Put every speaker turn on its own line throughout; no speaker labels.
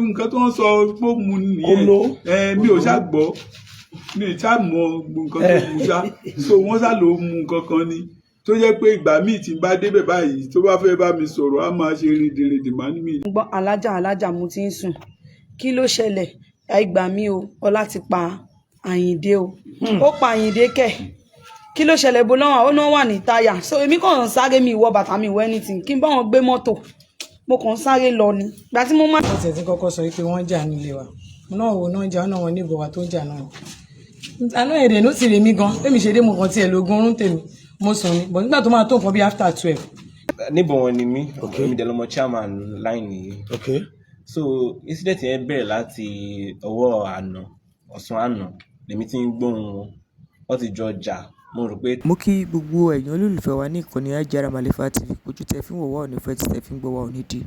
Nǹkan tó ń sọ pé ó mu nìyẹn.
Kóló.
Ẹ mi ò ṣá gbọ́, mi ò ṣá mọ nǹkan tó mu ṣá. So wọ́n ṣá ló mu nǹkan kan ni, tó jẹ́ pé ìgbà míì tí n bá débẹ̀ báyìí, tó bá fẹ́ bá mi sọ̀rọ̀, á máa ṣe rìndìnrìndìn má ní mi.
Gbọ́, alájà, alájà, mo ti ń sùn. Kí ló ṣẹlẹ̀? Ẹ gbà mí o, Ọlá ti pa Àyìndé o. Ó pa Àyìndé kẹ̀. Kí ló ṣẹlẹ̀? Bó lọ́wọ́ ó náà wà ní táyà. So èmi kàn ń sáré, mi ìwọ bàtà mi, ìwọ anything, kí n bá wọn gbé mọ́tò. Mo kàn ń sáré lọ ni ìgbà tí mo máa.
Wọ́n tiẹ̀ ti kọ́kọ́ sọ pé wọ́n jà nílé wa. Mo náà wò náà jà náà, wọn ní ìbọ̀wá tó ń jà náà. Àná èdè ló sì rè mí gan. Tèmi ṣe dé, mo kàn tiẹ̀ lógún oorun tèmi, mo sùn ni, but nígbà tó máa tó nǹkan bí after 12.
Níbo wọn ni mí. Èmi dẹ̀ lọmọ chairman line yìí. So incident yẹn bẹ̀rẹ̀ láti ọwọ́ àná, ọ̀sán àná lèmi ti ń gbóhùn wọn, wọ́n ti jọ jà. Mo rò pé
Mo kí gbogbo ẹ̀yin olólùfẹ́ wa ní ìkànnì Hajara Malifa TV. Ojú tẹ fi ń wò wá ò ní fẹ́, tí tẹ fi ń gbọ́ wa ò ní di.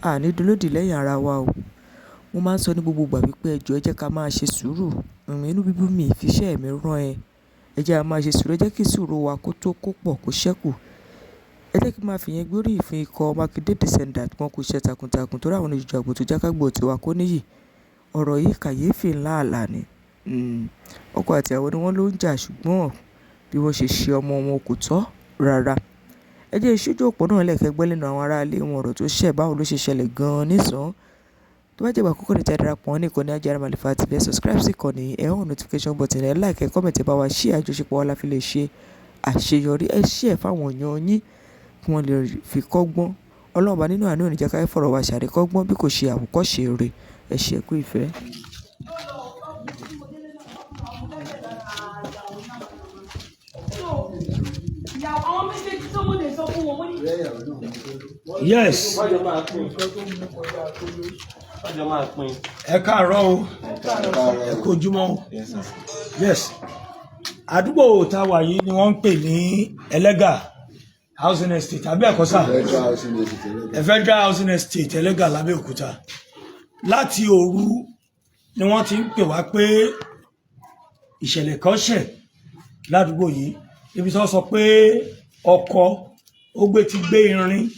Àní dolódì lẹ́yìn ara wa o. Mo máa ń sọ ní gbogbo ìgbà wípé ẹ jọ̀ọ́, ẹ jẹ́ ká máa ṣe sùúrù. Inú bíbí mi ìfiṣẹ́ mi rán ẹ. Ẹ jẹ́ a máa ṣe sùúrù, ẹ jẹ́ kí sùúrù wa kó tó kó pọ̀ kó ṣẹ́kù. Ẹ jẹ́ kí n máa fi yẹn gbóríyìn fún ikọ̀ Mákindé Descendant, wọn kò ṣe takuntakun torí àwọn oníjọ àgbò tó jákágbó tiwa kó níyì. Ọ̀rọ̀ yìí kàyéfì ńlá àlà ni. Ọkọ àti ìyàwó ni wọ́n ló ń jà, ṣùgbọ́n bí wọ́n ṣe ṣe ọmọ wọn kò tọ́ rárá. Ẹ jẹ́ ìṣojú òpó náà lẹ́ẹ̀kẹ́ gbọ́ lẹ́nu àwọn ará ilé wọn ọ̀rọ̀ tó ṣẹ̀, báwo ló ṣe ṣẹlẹ̀ gan-an nísàn. Tó bá jẹ́ ìgbà àkọ́kọ́ ní tí ẹ darapọ̀ ní ìkànnì Hajara Malifa TV, ẹ subscribe sí ìkànnì, ẹ on notification button, ẹ like, ẹ comment, ẹ bá wa share. Àjọṣepọ̀ wa la fi lè ṣe àṣeyọrí. Ẹ share fáwọn èèyàn yín kí wọ́n lè fi kọ́gbọ́n. Ọlọ́run bá nínú àánú ò ní jẹ́ ká fọ̀rọ̀ wa ṣàríkọ́gbọ́n bí kò ṣe àwòkọ́ṣe rere. Ẹ ṣé, ẹ kú ìfẹ́.
Ìyàwó àwọn méjèèjì tó mo lè sọ fún wọn, mo ní.
Yes.
Wọ́n jọ máa pín, wọ́n jọ máa pín.
Ẹ káàárọ̀ o, ẹ kú ojúmọ́ o.
Yes, sir.
Yes, àdúgbò tá a wà yìí ni wọ́n ń pè ní Ẹlẹ́gà Housing Estate, àbí ẹ̀kọ́ sà?
Federal Housing Estate Ẹlẹ́gà.
Federal Housing Estate, Ẹlẹ́gà, l'Abẹ́òkúta. Láti òru ni wọ́n ti ń pè wá pé ìṣẹ̀lẹ̀ kan ṣẹ̀ ládùúgbò yìí, ibi tí wọ́n sọ pé ọkọ ó gbé ti gbé irin,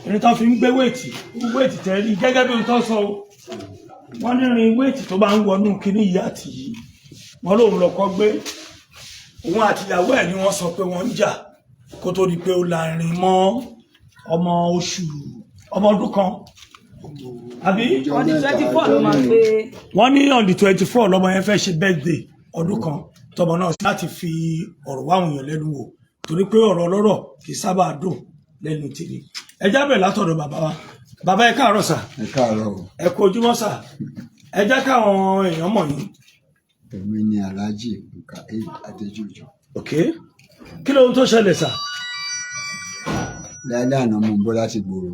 irin tó fi ń gbé weight, weight tẹ́lí gẹ́gẹ́ bí ohun tó sọ o. Wọ́n ní irin weight tó bá ń wọnú kinní yìí àti yìí, wọ́n lóun lọ́kọ́ gbé. Òun àti ìyàwó ẹ̀ ni wọ́n sọ pé wọ́n ń jà kó tó di pé ó la irin mọ́ ọmọ oṣù, ọmọ ọdún kan, àbí?
On the 24 ló máa pé.
Wọ́n ní on the 24 lọ́mọ yẹn fẹ́ ṣe birthday ọdún kan. Tọmọ náà láti fi ọ̀rọ̀ wá àwọn èèyàn lẹ́nu wò, torí pé ọ̀rọ̀ ọlọ́rọ̀ kì í sábà dùn lẹ́nu tìrì. Ẹ jábẹ̀ látọ̀dọ̀ bàbá wa. Bàbá, ẹ káàárọ̀ sà.
Ẹ káàárọ̀ o.
Ẹ kú ojúmọ́ sà. Ẹ jẹ́ káwọn èèyàn mọ̀ yín.
Èmi ni Alhaji Mukail Adéjùjù.
Ok, kí lóhun tó ṣẹlẹ̀ sà?
Lálẹ́ àná, mo ń bọ̀ láti gbòòrò,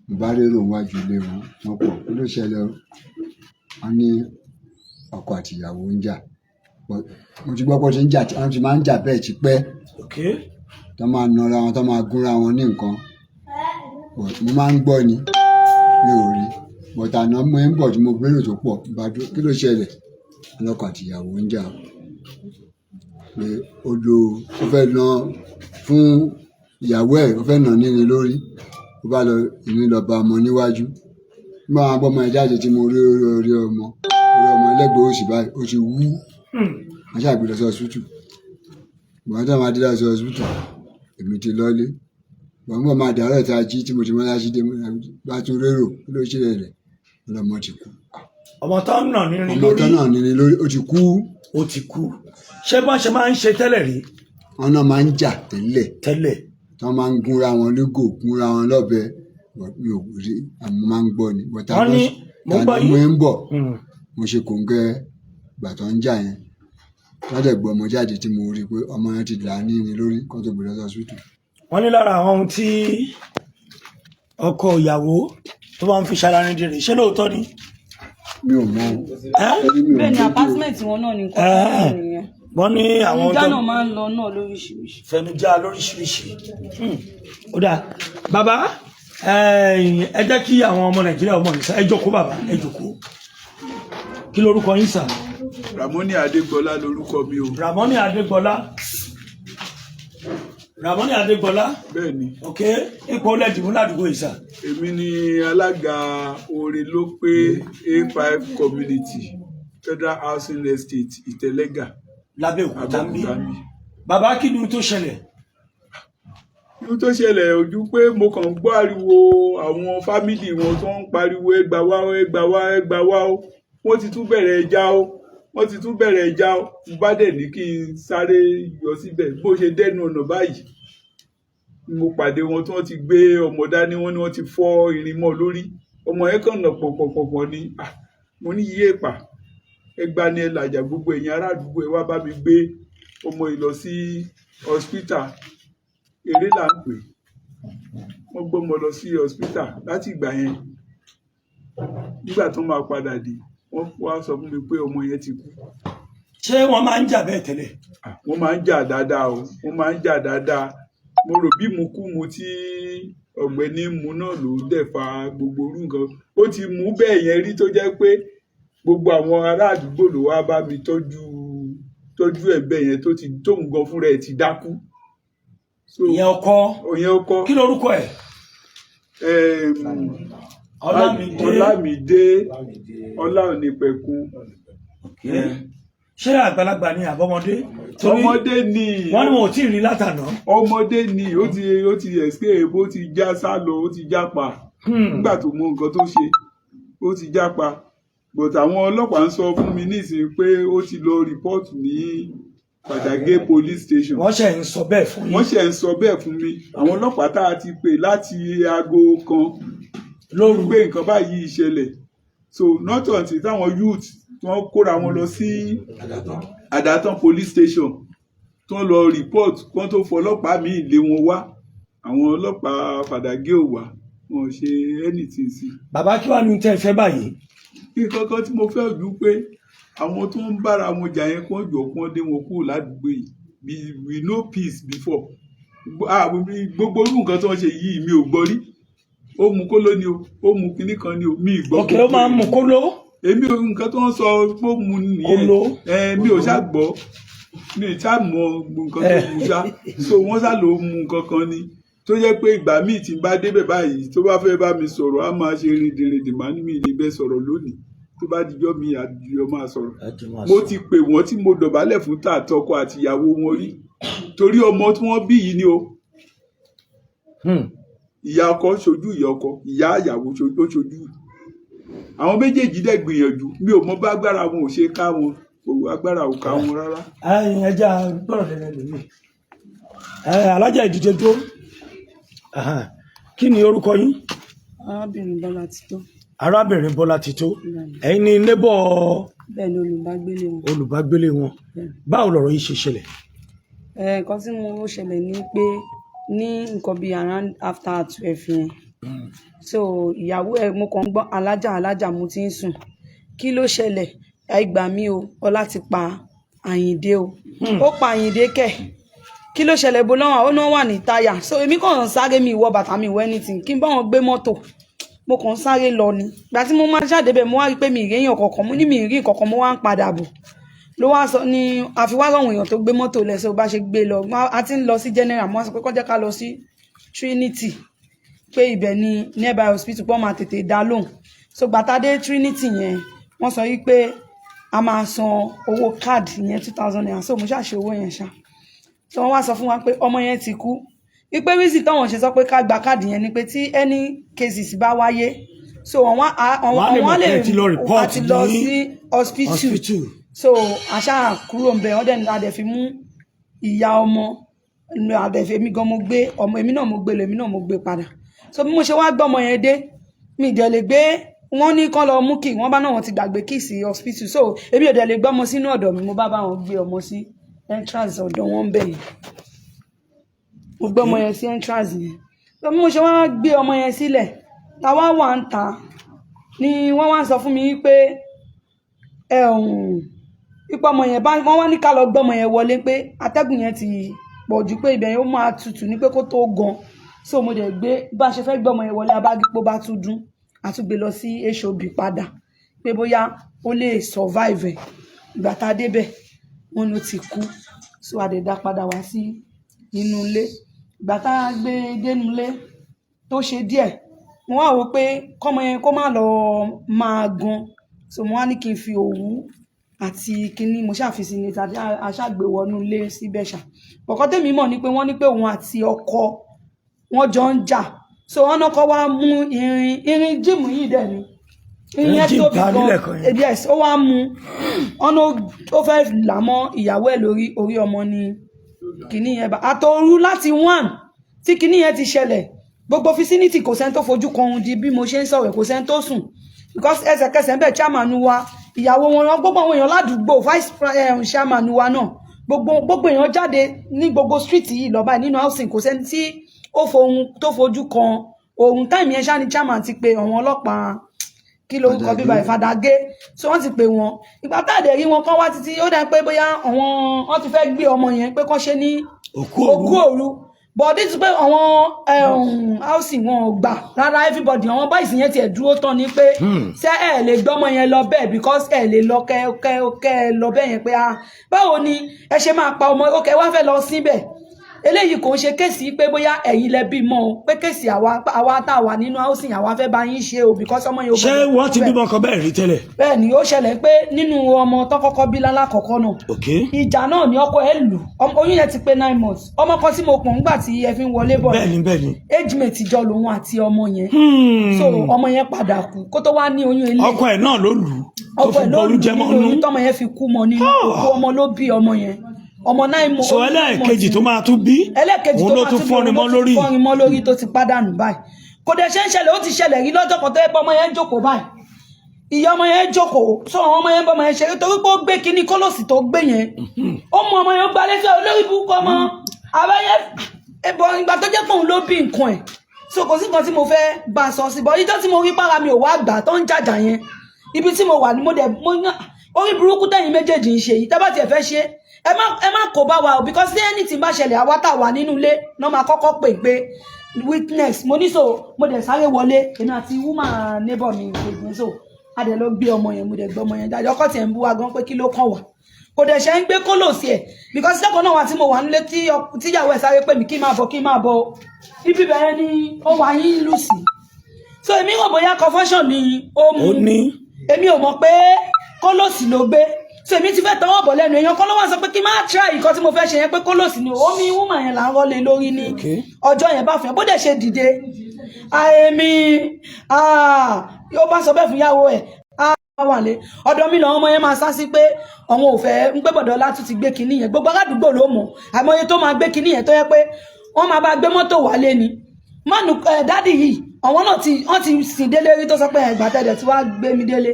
mo bá rérò níwájú ilé wọn, wọn pọ̀. Kí ló ṣẹlẹ̀ o? Wọ́n ní ọkọ àti ìyàwó ń jà. But mo ti gbọ́ pé wọ́n ti ń jà, wọ́n ti máa ń jà bẹ́ẹ̀ ti pẹ́, tó máa nara wọn, tó máa gúnra wọn ní nǹkan. But mo máa ń gbọ́ ni, mi ò rí. But àná, mo ń bọ̀ tí mo gbérò tó pọ̀, bá dúró, kí ló ṣẹlẹ̀? Ọlọ́kọ àti ìyàwó ń jà, pé ó lo, ó fẹ́ ná fún ìyàwó ẹ̀, ó fẹ́ nà nírin lórí, ó bá lọ, ìrìn lọ bá ọmọ níwájú. Nígbà wọn bọ́ ọmọ ẹ̀ jáde, tí mo rí orí ọmọ, orí ọmọ ẹlẹ́gbẹ̀ẹ́ òsì báyìí, ó ti wú. Wọ́n ṣàgbé lọ sí hospital. Ìgbà tí wọ́n máa dé lọ sí hospital, èmi ti lọ́lé. Ìgbà tí wọ́n máa dàárọ̀ tá a jí, tí mo ti mọ́lá sí dé, mo bá tún rérò, kí ló ṣẹlẹ̀? Ọlọ́mọ ti kú.
Ọmọ tó ń nà nírin
Ọmọ
lórí?
tó náà nírin lórí, ó ti kú.
Ó ti kú. Ṣé bọ́n ṣe máa ń ṣe tẹ́lẹ̀ rí?
Wọn náà máa ń jà tẹ́lẹ̀.
Tẹ́lẹ̀.
Tí wọ́n máa ń gúnra wọn lógò, gúnra wọn lọ́bẹ. But mi ò rí, àmọ́ máa ń gbọ́ ni. But
Wọ́n ní mo ń gbọ́
mo
yín.
ń bọ̀, mo ṣe kòńgẹ́ ìgbà tó ń jà yẹn, wọ́n dẹ̀ gbọ́ ọmọ jáde, tí mo rí i pé ọmọ yẹn ti là á ní irin lórí kó tó gbé lọ sí hospital.
Wọ́n ní lára àwọn ohun tí ọkọ ìyàwó tó máa ń fi ṣararin dìrì, ṣé lóòótọ́ ni?
Mi ò mọ.
Ẹ́?
Torí mi ò
Bẹ́ẹ̀ ni.
mójú.
Apartment wọn náà ní nǹkan tó ń nìyẹn.
Wọ́n ní àwọn
Ìjà
tó
náà máa ń lọ náà lóríṣiríṣi.
Fẹnujá lóríṣiríṣi. Ó dáa, bàbá, ẹ jẹ́ kí àwọn ọmọ Nàìjíríà ọmọ yìí sá. Ẹ jókòó, bàbá, ẹ jókòó. Kí lorúkọ yín sà?
Ramoni Adégbọlá lorúkọ mi o.
Ramoni Adégbọlá. Ramoni Adégbọlá.
Bẹ́ẹ̀ ni.
Ok, ipò lẹ́dìmú ládùúgbò yìí sà?
Èmi ni alága Oore ló pé A5 community, Federal Housing Estate, Ìtẹ̀lẹ́gà,
Lábẹ́òkúta ń bí.
Abẹ́òkúta ń bí.
Bàbá, kí ni ohun tó ṣẹlẹ̀?
Ohun tó ṣẹlẹ̀ ojú pé mo kàn ń gbọ́ ariwo àwọn family wọn tó ń pariwo, "Ẹ gbà wá o, ẹ gbà wá, ẹ gbà wá o, wọ́n ti tún bẹ̀rẹ̀ ìjà o, wọ́n ti tún bẹ̀rẹ̀ ìjà o." Mo bá dẹ̀ ní kí n sáré yọ síbẹ̀. Bó ṣe dẹ́nu ọ̀nà báyìí, mo pàdé wọn tí wọ́n ti gbé ọmọ dání. Wọ́n ní wọ́n ti fọ́ irin mọ́ lórí. Ọmọ yẹn kàn nà pọ̀pọ̀pọ̀pọ̀ ni. Ah, mo ní yíyé pa, ẹ gba ni, ẹ làjà, gbogbo ẹ̀yin ará àdúgbò, ẹ wá bá mi gbé ọmọ yìí lọ sí hospital. Eré là ń pè. Wọ́n gbọ́mọ lọ sí hospital. Láti ìgbà yẹn, nígbà tó máa padà dé, wọ́n wá sọ fún mi pé ọmọ yẹn ti kú.
Ṣé wọ́n máa ń jà bẹ́ẹ̀ tẹ́lẹ̀?
Ah, wọ́n máa ń jà dáadáa o, wọ́n máa ń jà dáadáa. Mo rò bí mu tí ọ̀gbẹ́ni mu náà ló dẹ̀ fa gbogbo orú nǹkan. Ó ti mú bẹ́ẹ̀ yẹn rí, tó jẹ́ pé gbogbo àwọn ará àdúgbò ló wá bá mi tọ́jú tọ́jú ẹ̀ bẹ́ẹ̀ yẹn, tó ti tóun gan fúnra ẹ̀ ti dákú. So
Ìyẹn ọkọ?
Ìyẹn ọkọ.
Kí lorúkọ ẹ̀? Ọlámídé.
Ọlámídé Ọláonípẹ̀kun.
Ṣé àgbàlagbà ni àbọ̀mọdé? Torí
Ọmọdé ni.
wọ́n ní wọn ò tí ì rí látàná.
Ọmọdé ni. Ó ti escape, ó ti já sá lọ, ó ti jápa. Nígbà tó mọ nǹkan tó ṣe, ó ti jápa. But àwọn ọlọ́pàá ń sọ fún mi nísìnyí pé ó ti lọ report ní Pàjágé police station.
Wọ́n ṣe ń sọ bẹ́ẹ̀ fún
Wọ́n
yín?
ṣe ń sọ bẹ́ẹ̀ fún mi. Àwọn ọlọ́pàá tá a ti pè láti aago 1
lóru
pé nǹkan báyìí ṣẹlẹ̀. So not until táwọn youth tí wọ́n kóra wọn lọ sí Àdàtàn police station, tí wọ́n lọ report, kí wọ́n tó fọlọ́pàá míì lé wọn wá. Àwọn ọlọ́pàá Fàdágé ò wá, wọn ò ṣe anything sí i.
Bàbá, kí wàá ní tẹ́ ẹ fẹ́ báyìí?
Nǹkan kan tí mo fẹ́ jù pé àwọn tó ń bára wọn jà yẹn, kó jọ kó lé wọn kúrò ládùúgbò yìí. We know peace before. Gbogbo irú nǹkan tí wọ́n ṣe yìí, mi ò gbọ́ rí. Ó mu kóló ni o, ó mu kinní kan ni o, mi ì gbọ́.
Ok, ó máa ń mu kóló?
Èmi ò, nǹkan tó ń sọ pé ó mu nìyẹn.
Kóló.
Ẹ mi ò ṣá gbọ́, mi ì ṣá mọ nǹkan tó mu ṣá. So wọ́n ṣá ló mu nǹkan kan ni, tó jẹ́ pé ìgbà míì tí n bá débẹ̀ báyìí, tó bá fẹ́ bá mi sọ̀rọ̀, á máa ṣe rìndìnrìndìn. Màá ní mi ì lè bẹ́ sọ̀rọ̀ lónìí, tó bá dijọ́ mi, àjọ máa sọ̀rọ̀. Mo ti pè wọ́n tí mo dọ̀bálẹ̀ fún tàtọkọ àti ìyàwó wọn rí, torí ọmọ tí wọ́n bí yìí ni o. Ìyá ọkọ ṣojú ìyá ọkọ, ìyá ìyàwó ó ṣojú. Àwọn méjèèjì dẹ̀ gbìyànjú. Mi ò mọ bá agbára wọn ò ṣe ká wọn kò, agbára ò ká wọn rárá.
Ẹyin ẹja gbọ́dọ̀ lẹ́nu ẹlòmíì. Ẹ alájà, ìdíje tó. Kí ni orúkọ yín?
Arábìnrin Bọ́lá Tító.
Arábìnrin Bọ́lá Tító, ẹ̀yin ni neighbor?
Bẹ́ẹ̀ ni, olùbágbélé wọn.
Olùbágbélé wọn. Báwo lọ̀rọ̀ yìí ṣe ṣẹlẹ̀?
Ẹ, nǹkan tí mo ó ṣẹlẹ̀ ni pé ní nǹkan bíi around after 12 yẹn, so ìyàwó ẹ, mo kàn ń gbọ́, "Alájà, alájà, mo ti ń sùn, kí ló ṣẹlẹ̀? Ẹ gbà mí o, Ọlá ti pa Àyìndé o, ó pa Àyìndé kẹ̀, kí ló ṣẹlẹ̀? Bó lọ́wọ́?" Ó náà wà ní táyà. So èmi kàn ń sáré, mi ìwọ bàtà mi, ìwọ anything, kí n bá wọn gbé mọ́tò. Mo kàn ń sáré lọ ni. Ìgbà tí mo máa jáde bẹ́ẹ̀, mo wá rí i pé mi ì rí èèyàn kankan. Mo ní mi ì rí nǹkan kan. Mo wá ń padà bọ̀, ló wá sọ ní àfiwá àwọn èèyàn tó gbé mọ́tò lẹ̀. So bá ṣe gbé lọ, a ti ń lọ sí general, mo wá sọ pé kó jẹ́ ká lọ sí Trinity, pé ibẹ̀ ni nearby hospital, pé wọ́n máa tètè dá lóhùn. So gbàtà dé Trinity yẹn, wọ́n sọ wípé a máa san owó káàdì yẹn, ₦2,000. So mo ṣàṣe owó yẹn ṣá. So wọ́n wá sọ fún wa pé ọmọ yẹn ti kú, wípé reason táwọn ṣe sọ pé ká gba káàdì yẹn ni pé tí any cases bá wáyé, so wọ́n wá
Wọ́n á lè
wọ́n
mọ̀
lè
pé ẹ ti lọ report
a ti lọ
ní
sí hospital.
Hospital.
So àṣà kúrò ń bẹ. Wọ́n dẹ̀ ní adẹ̀ fi mú ìyá ọmọ, adẹ̀ fi èmi gan, mo gbé ọmọ, èmi náà mo gbé lọ, èmi náà mo gbé padà. So bí mo ṣe wá gbọ́ ọmọ yẹn dé, mi ì dẹ̀ lè gbé. Wọ́n ní kán lọ mú kí wọ́n bá náà, wọ́n ti gbàgbé kí sí hospital, so èmi ò dẹ̀ lè gbé ọmọ sínú ọ̀dọ̀ mi. Mo bá bá wọn gbé ọmọ sí entrance ọ̀dọ̀ wọn bẹ̀ yẹn. Mo gbé ọmọ yẹn sí entrance yẹn. So bí mo ṣe wá gbé ọmọ yẹn sílẹ̀, táwa wà ń ta ni wọ́n wá ń sọ fún mi pé ipò ọmọ yẹn bá wọ́n wá ní ká lọ gbé ọmọ yẹn wọlé, pé atẹ́gùn yẹn ti pọ̀ jù, pé ibẹ̀ yẹn ó máa tutù ní pé kó tó gan. So mo dẹ̀ gbé. Bá a ṣe fẹ́ gbé ọmọ yẹn wọlé, abágípò bá tún dún, a tún gbé lọ sí HOB padà, pé bóyá ó lè survive ẹ̀. Ìgbà tá a débẹ̀, wọ́n ló ti kú. So a dẹ̀ dá padà wá sí inú ilé. Ìgbà tá a gbé e dénú ilé tó ṣe díẹ̀, mo wá wò pé kọ́mọ yẹn kó má lọ máa gan, so mo wá ní kí n fi òwú àti kinní mo ṣàfisí ní tàbí aṣágbé wọnú ilé síbẹ̀ ṣá. Bọ̀kọ́ tèmi mọ̀ ni pé wọ́n ní pé òun àti ọkọ wọn jọ ń jà, so wọn náà kọ́ wá mú irin gym yìí dẹ̀ ni, irin yẹn
Irin gym
tóbi
ta
gan.
nílẹ̀ kan yẹn.
Yes, ó wá mú ọ̀nà, ó fẹ́ là mọ́ ìyàwó ẹ̀ lórí orí ọmọ ni kinní yẹn bá àtòru láti 1 tí kinní yẹn ti ṣẹlẹ̀. Gbogbo vicinity, kò sẹ́ni tó fojú kan ohun di bí mo ṣe ń sọ̀rọ̀, kò sẹ́ni tó sùn, because ẹsẹ̀kẹsẹ̀ ń bẹ̀ chairman wa, ìyàwó wọn, gbogbo àwọn èèyàn ládùúgbò, vice chairman wa náà, gbogbo èèyàn jáde ní gbogbo street yìí lọ báyìí nínú housing. Kò sẹ́ni tí ó fohun tó fojú kan ohun. Time yẹn ṣáà ni chairman ti pe àwọn ọlọ́pàá, kí ló ń kọ bíbá ìfàdàgé, so wọ́n ti pè wọ́n. Ìgbà tá a dẹ̀ rí wọn kán wá títí, ó dà pé bóyá àwọn wọ́n ti fẹ́ gbé ọmọ yẹn pé kán ṣe ní
Òkú òru.
Òkú òru, but this pé àwọn housing wọn ò gbà rárá. Everybody, àwọn boys yẹn tiẹ̀ dúró tán ni pé ṣé ẹ lè gbọ́mọ yẹn lọ bẹ́ẹ̀, because ẹ lè lọ kẹ kẹ kẹ lọ bẹ́ẹ̀ yẹn pé, ah, báwo ni ẹ ṣe máa pa ọmọ? Ok, wá fẹ́ lọ síbẹ̀. Eléyìí kò ń ṣe case pé bóyá ẹ̀yin lẹ bímọ o, pé case àwa tá a wà nínú housing, àwa fẹ́ bá yín ṣe o, because ọmọ yẹn ò
Ṣé
gbọdọ̀
wọ́n ti
bẹ́ẹ̀.
bímọ kan bẹ́ẹ̀ rí tẹ́lẹ̀?
Bẹ́ẹ̀ ni, ó ṣẹlẹ̀ pé nínú ọmọ tó kọ́kọ́ bí lálákọ̀ọ́kọ́ náà, ìjà náà ni ọkọ ẹ̀ lù. Oyún yẹn ti pé 9 months. Ọmọ kan tí mo pọ̀n ńgbà tí ẹ fi ń wọlé bọ̀,
bẹ́ẹ̀ ni bẹ́ẹ̀ ni
age mate jọ lòun àti ọmọ yẹn. So ọmọ yẹn padà kú kó tó wá ní oyún ilé.
Ọkọ ẹ̀ náà ló lù ú tó
Ọkọ
fi
ẹ̀ ló
bọ́ọ̀lù
lù
jẹ́ mọ́
nínú
nú.
oyún tọmọ yẹn fi kú mọ́ nínú. Òkú ọmọ ló bí ọmọ yẹn, ọmọ 9 months.
So ẹlẹ́ẹ̀kejì tó máa tún bí,
Ẹlẹ́ẹ̀kejì
òun
tó
ló
máa
tún
tún bí,
fọ́nrin
òun
mọ́
ló tún
lórí.
fọ́nrin mọ́ lórí tó ti pàdánù báyìí. Kò dẹ̀ ṣe ń ṣẹlẹ̀, ó ti ṣẹlẹ̀ rí lọ́jọ́ kan tó yẹ pé ọmọ yẹn ń jókòó báyìí, ìyá ọmọ yẹn jókòó, so àwọn ọmọ yẹn bọ́ ọmọ yẹn ṣeré, torí pé ó gbé kinní kólòsì tó gbé yẹn, ó mú ọmọ yẹn, ó gba létí olórí burúkú ọmọ àbáyé ẹbọ. Ìgbà tó jẹ́ pé òun ló bí nǹkan ẹ̀, so kò sí nǹkan tí mo fẹ́ bá a sọ sí bọ́. Ìjọ́ tí mo rí para mi ò wá gbà tó ń jàjà yẹn, ibi tí mo wà ni mo dẹ̀ mo yàn orí burúkú tẹ̀yìn méjèèjì ń ṣe yìí. Tẹ́ bá tiẹ̀ fẹ́ ṣe, ẹ má kó bá wa o, because tí anything bá ṣẹlẹ̀, àwa tá a wà nínú ilé náà máa kọ́kọ́ pè pé witness. Mo ní so mo dẹ̀ sáré wọlé, èmi àti woman neighbor mi kejì, so a dẹ̀ lọ gbé ọmọ yẹn. Mo dẹ̀ gbé ọmọ yẹn jáde. Ọkọ tiẹ̀ ń bú wa gan pé kí ló kàn wá, kò dẹ̀ ṣe ń gbé kólò sí ẹ̀, because lẹ́kọ̀ọ́ náà wà tí mo wà nílé tí tíyàwó ẹ̀ sáré pè mí kí n máa bọ̀, kí n máa bọ̀. Ibi bẹ̀rẹ̀ ni ó wà yín lù sí, so èmi rò bóyá confusion ni ó mú.
Ó ní.
Èmi ò mọ̀ pé kólòsì ló gbé, so èmi ti fẹ́ tọwọ́ bọ̀ lẹ́nu èèyàn kọ́ ló wá sọ pé kí n má try nǹkan tí mo fẹ́ ṣe yẹn, pé kólòsì ni omi woman yẹn là ń rọ́lé lórí ní ọjọ́ yẹn bá fẹ́. Bó dẹ̀ ṣe dìde àìmí ó bá sọ bẹ́ẹ̀ fún ìyàwó ẹ̀ wà lé ọ̀dọ̀ mi làwọn ọmọ yẹn máa sá sí pé àwọn ò fẹ́ ń pé bọ̀dọ̀ látún ti gbé kinní yẹn. Gbogbo aládùúgbò ló mọ̀, àìmọye tó máa gbé kinní yẹn tó yẹ pé wọ́n máa bá gbé mọ́tò wálé ni mánu ẹ̀. Daddy yìí, àwọn náà ti wọ́n ti sìn délé rí tó sọ pé ẹ̀gbà tẹ̀dẹ̀ tí wàá gbé mi délé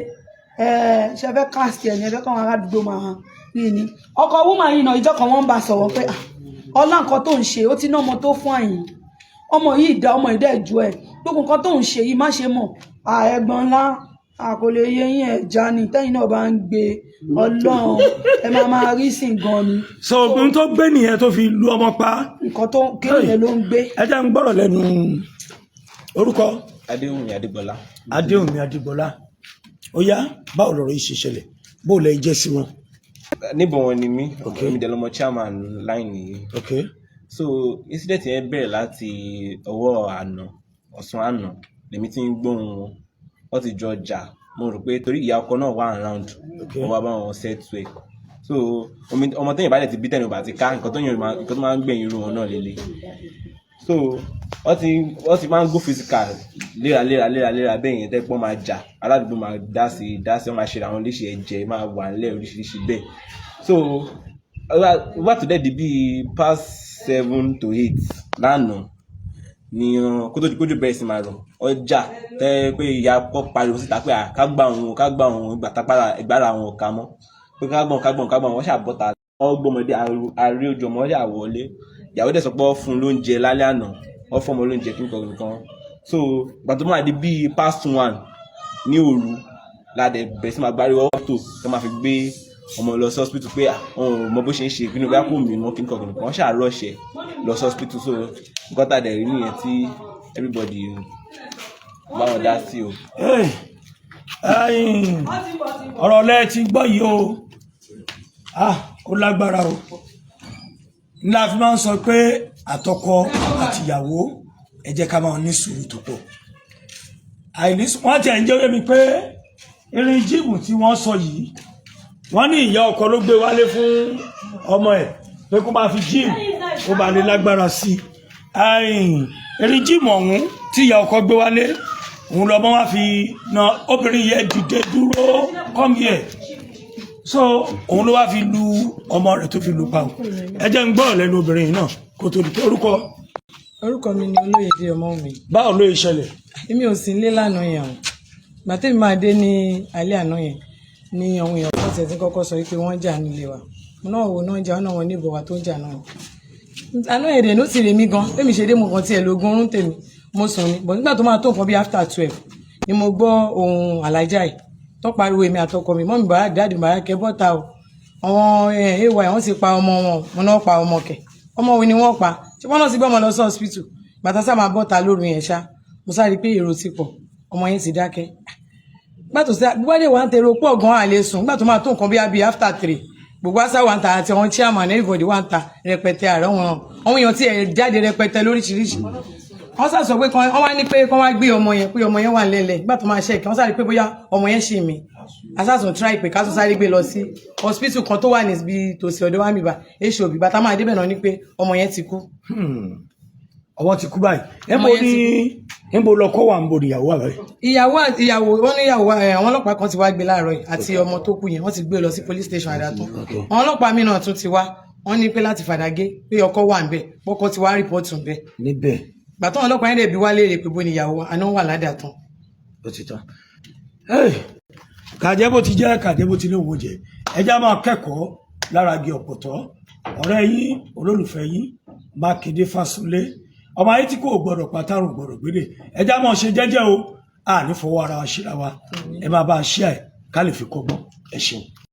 ẹ̀ ṣe fẹ́ cast ẹ̀ ní ẹ fẹ́ káwọn aládùúgbò máa rí ni. Ọkọ woman yìí náà, ìjọ kan wọ́n ń bá sọ̀rọ̀ pé, "Ah, ọlá nǹkan tó ń ṣe, ó ti ná ọmọ tó fún àyìn ọmọ yìí dá ọmọ yìí dẹ̀ ju ẹ̀, gbogbo nǹkan tó ń ṣe yìí, má ṣe mọ̀." Ẹ̀gbọ́n ńlá a kò lè yé yín, ẹ̀já ni tẹ́yìn náà bá ń gbé ọlọ́run, ẹ máa máa rí sìn gan ni.
So ohun tó gbé nìyẹn tó fi lu ọmọ pa.
Nǹkan tó kéèyàn yẹn ló ń gbé.
Ẹ jẹ́ ń gbọ́rọ̀ lẹ́nu orúkọ.
Adéwùmí Adégbọlá.
Adéwùmí Adégbọlá, ó yá, báwo lọ̀rọ̀ yìí ṣe ṣẹlẹ̀? Bó lẹ jẹ́ sí wọn?
Níbo wọn ni mí, èmi dẹ̀ lọmọ chairman line yìí. So incident yẹn bẹ̀rẹ̀ láti ọwọ́ àná, ọ̀sán àná lèmi ti ń gbóhùn wọn. Wọ́n ti jọ jà. Mo rò pé torí ìyá ọkọ náà wà around, wọ́n wá bá wọn settle ẹ̀. So ọmọ tẹ́yìn bá dẹ̀ ti bí tẹ́nu bá ti ká nǹkan tó yẹn, nǹkan tó máa ń gbẹ̀yìn irú wọn náà lélẹ̀. So wọ́n ti máa ń go physical léra léra léra léra bẹ́ẹ̀ yẹn, tẹ́pọ́n máa jà, aládùúgbò máa dá sí i dá sí i, wọ́n máa ṣe àwọn léṣe, ẹ̀jẹ̀ máa wà nílẹ̀ oríṣiríṣi bẹ́ẹ̀. So wá tó dẹ̀ di bíi past 7 to 8 lánàá ni kó tó di kójú bẹ̀rẹ̀ sí máa rọ̀, ọjà tẹ́ pé ìyá kọ́ pariwo síta pé ká gbà òun, ká gbà òun, ìgbà tápára ìgbára àwọn ọ̀ka mọ́, pé ká gbọ̀n, ká gbọ̀n, ká gbọ̀n. Wọ́n ṣàbọ̀tà, wọ́n gbọ́mọdé àrí ojú ọmọ ṣà wọlé. Ìyàwó dẹ̀ sọ pé wọ́n fún un lóúnjẹ lálẹ́ àná, wọ́n fún ọmọ lóúnjẹ kíkan nìkan. So ìgbà tó máa di bíi past 1 ní òru la dẹ̀ bẹ̀rẹ̀ sí máa gbáriwo tó tó máa fi gbé ọmọ lọ sí hospital pé òun ò mọ bó ṣe ń ṣe kí ni, bóyá kò mí mọ́ kíkan nìkan. Wọ́n ṣáà rush ẹ̀ lọ sí hospital. So nǹkan tá a dẹ̀ rí nìyẹn tí everybody bá wọn dá sí o.
Ọ̀rọ̀ lẹ ti gbọ́ yìí o. Ah, ó lágbára o. Ńlá fi máa ń sọ pé Àtọkọ àtìyàwó, ẹ jẹ́ ká máa ní sùúrù tó pọ̀. Àìní wọ́n ti ẹ̀ ń jẹ́ wé mi pé irin jíìmù tí wọ́n sọ yìí, wọ́n ní ìyá ọkọ ló gbé wálé fún ọmọ ẹ̀ pé kó máa fi gym, kó bá lè lágbára sí i. Irin gym ọ̀hún tí ìyá ọkọ gbé wálé, òun lọ́mọ wá fi na obìnrin yẹn. Dìde dúró, come here. So òun ló wá fi lu ọmọ rẹ̀ tó fi lu pa o. Ẹ jẹ́ ń gbọ́ lẹ́nu obìnrin yìí náà kó tó di pé orúkọ.
Orúkọ mi ni Olóyèdè ọmọ mi.
Báwo ló ṣẹlẹ̀?
Èmi ò sí nílé lánàá yẹn o. Ìgbà tèmi máa dé ní alẹ́ àná yẹn ni àwọn èèyàn kan tiẹ̀ ti kọ́kọ́ sọ wípé wọ́n jà nílé wa. Mo náà wò náà jà, wọ́n náà wọn níbọ̀ wa tó ń jà náà ni. Àná èdè ló ti rè mí gan. Bẹ́ẹ̀ mi ṣe dé, mo kàn tiẹ̀ lóògùn oorun tèmi, mo sùn ni. But nígbà tó máa tó nǹkan bí after 12 ni mo gbọ́ ohùn alájà yìí tó pariwo èmi àtọkọ mi, "Mummy bàrà, daddy bàrà, kẹ́ bọ́ta o, àwọn ay wọ́n ti pa ọmọ wọn." Mo náà pa ọmọ kẹ̀? Ọmọ wo ni wọ́n pa? Ṣé wọ́n náà ti gbé ọmọ lọ sí hospital? Bàtà sá máa bọ́ta lóru yẹn ṣá, mo sáré pé èrò ti pọ̀, ọmọ yẹn ti dákẹ́. Gbà tó sá gbọ́dọ̀ wà ń tẹ̀rọ pọ̀ gan, àlè sùn. Gbà tó máa tó nǹkan bí abi after 3, gbogbo àṣà wà ń ta àti àwọn chairman, everybody wà ń ta rẹpẹtẹ. Ààrẹ wọn, àwọn èèyàn tí ẹ jáde rẹpẹtẹ lóríṣiríṣi. Wọ́n sá sọ pé kan wọ́n wá ní pé kán wá gbé ọmọ yẹn, pé ọmọ yẹn wà nílẹ̀. Nígbà tó máa ṣe kí wọ́n sáré pé bóyá ọmọ yẹn ṣì mí, asásùn try pé ká tún sáré gbé lọ sí hospital kan tó wà níbi tòsí ọ̀dọ̀ wa níbà HOB. Bàtà máa débẹ̀ náà ní pé ọmọ yẹn ti kú.
Ọwọ́ ti kú báyìí.
Ọmọ
Níbo
yẹn
ní
ti
níbo lọkọ wà, ń bo ìyàwó wà báyìí?
Ìyàwó wọn ní ìyàwó ẹ, àwọn ọlọ́pàá kan ti wá gbé láàárọ̀ yìí àti ọmọ tó kú yẹn, wọ́n ti gbé lọ sí police station Àdàtún. Àwọn ọlọ́pàá míì náà tún ti wá, wọ́n ní pé láti Fàdágé, pé ọkọ wà ń bẹ̀, pọkọ ti wá report ń bẹ̀.
Níbẹ̀.
Gbàtọ́ àwọn ọlọ́pàá yẹn dẹ̀ bí wá léèrè pé bó ni ìyàwó wa, àná wà ládàtàn.
Ó ti tán. Hey, kàjẹ́ bó ti jẹ́, kàjẹ́ bó ti ní òwò jẹ́. Ẹ já máa kẹ́kọ̀ọ́ lára igi ọ̀pọ̀tọ́. Ọ̀rẹ́ yín, olólùfẹ́ yín, Mákindé Fásulé, ọmọ ayé tí kò gbọdọ̀ pátárùn gbọdọ̀ gbélé. Ẹ já máa ṣe jẹ́jẹ́ o, a ní fọwọ́ ara wa ṣíra wa. Ẹ máa bá a ṣí ẹ ká lè fi kọ́gbọ́n. Ẹ ṣeun.